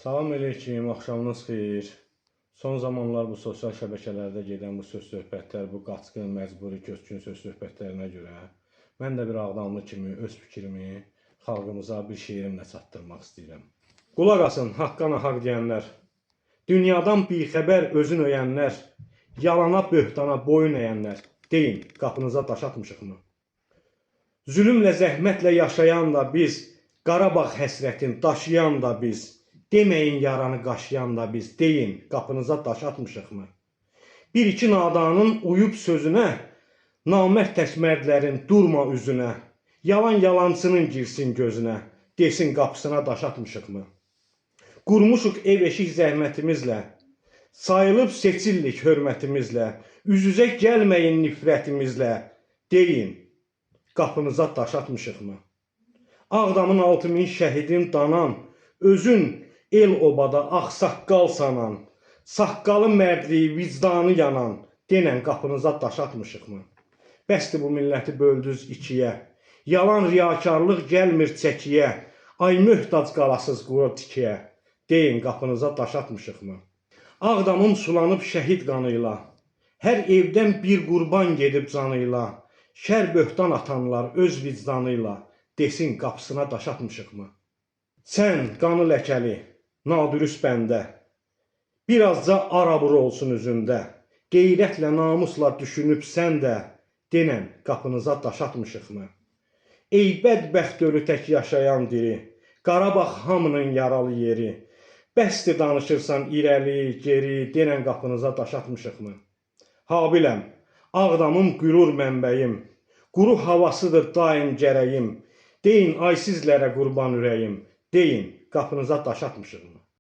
Salam əleykum, axşamınız xeyir. Son zamanlar bu sosial şəbəkələrdə gedən bu söz-söhbətlər, bu qaçqın, məcburi köçkün söz-söhbətlərinə görə mən də bir Ağdamlı kimi öz fikrimi xalqımıza bir şeirimlə çatdırmaq istəyirəm. Qulaq asın haqqa nahaq deyənlər, dünyadan bixəbər özün öyənlər, yalana böhtana boyun əyənlər, deyin qapınıza daş atmışıqmı? Zülmlə, zəhmətlə yaşayan da biz, Qarabağ həsrətin daşıyan da biz, deməyin yaranı qaşıyan da biz, deyin qapınıza daş atmışıqmı? Bir iki nadanın uyub sözünə, namərd tək mərdlərin durma üzünə, yalan yalancının girsin gözünə, desin qapısına daş atmışıqmı? Qurmuşuq ev eşik zəhmətimizlə, sayılıb seçillik hörmətimizlə, üz-üzə gəlməyin nifrətimizlə, deyin qapınıza daş atmışıqmı? Ağdamın 6000 şəhidin danan, özün el obada ağsaqqal sanan, saqqalı mərdliyi, vicdanı yanan, denən qapınıza daş atmışıqmı? Bəsdir bu milləti böldünüz ikiyə, yalan riyakarlıq gəlmir çəkiyə, ay möhtac qalasız quru tikiyə, deyin qapınıza daş atmışıqmı? Ağdamım sulanıb şəhid qanıyla, hər evdən bir qurban gedib canıyla, şər böhtan atanlar öz vicdanıyla, desin qapısına daş atmışıqmı? Sən qanı ləkəli, nadürüst bəndə, birazca arabur olsun üzündə, qeyrətlə, namusla düşünüb sən də, denən qapınıza daş atmışıqmı? Ey bədbəxt ölü tək yaşayan diri, Qarabağ hamının yaralı yeri, bəsdir danışırsan irəli, geri, denən qapınıza daş atmışıqmı? Habiləm, Ağdamım qürur mənbəyim, quru havasıdır daim gərəyim, deyin ay sizlərə qurban ürəyim, deyin qapınıza daş atmışıqmı?